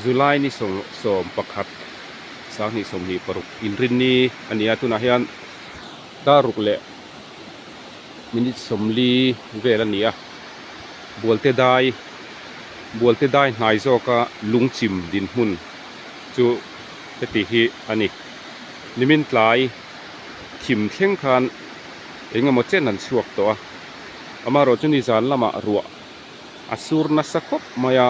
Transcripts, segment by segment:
July ni sawm pakhat sanghnih sawmhnih paruk inrinni a ni a tunah hian dar ruk leh minute sawmli vel a ni a bualte dai bualte dai hnai zawka lungchim dinhmun chu heti hi a ni nimin tlai thim thleng khan eng emaw chen an chhuak tawh a amaherawhchu nizan lamah ruah a sur nasa khawp mai a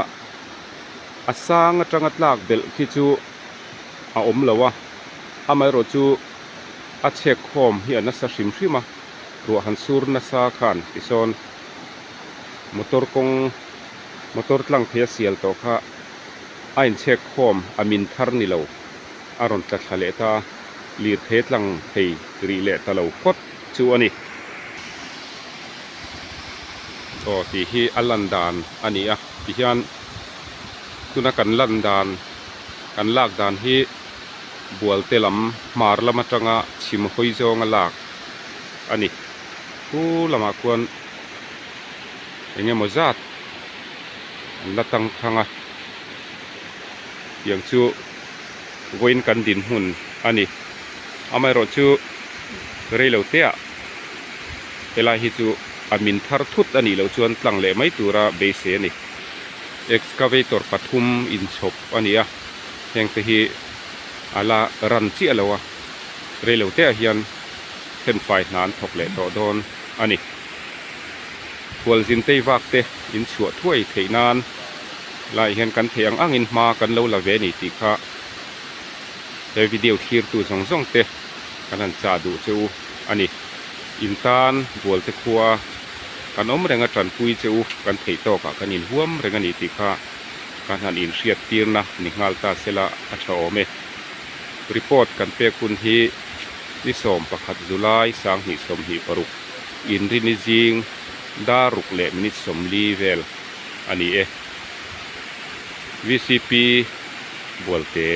a sang atanga tlak belh khi chu a awm lo a amaherawhchu a chhek khawm hi a nasa hrim hrim a ruah han sur nasa khan tisawn motor kawng motor tlang thei a sial tawh kha a inchhek khawm a min thar ni lo a rawn tla thla leh ta a lirthei tlang thei rih leh ta lo phawt chu a ni. Aw tih hi a lan dan a ni a tihian tuna kan lan dan kan lak dan hi bualte lam hmar lam atanga chhim hawi zawnga lak a ni thu lamah khuan eng emaw zat an la tang thang a tiang chu vawiin kan dinhmun a ni amaherawhchu reilo te ah. Helai hi chu a min thar thut a nih loh chuan tlang leh mai tura beisei a ni. Excavator pathum inchhawp a ni a, heng te hi a la ran chiah lo a, reilo te ah hian thenfai hna an thawk leh tawh dawn a ni. Khualzin tei vak te in chhuah thuai theih nan laiah hian kan theih ang angin hma kan lo la ve a ni tih kha he video thlirtu zawng zawng te kan han chah duh che u a ni. In tan bualte khua kan awm reng a tanpui che u kan theih tawkah kan inhuam reng a ni tih kha kan han inhriat tirna ni nghal ta sela a tha awm e. Report kan pek hun hi ni 11 July 2026 inrini zing dar ruk leh minute 40 vel a ni e. Vcp Bualte.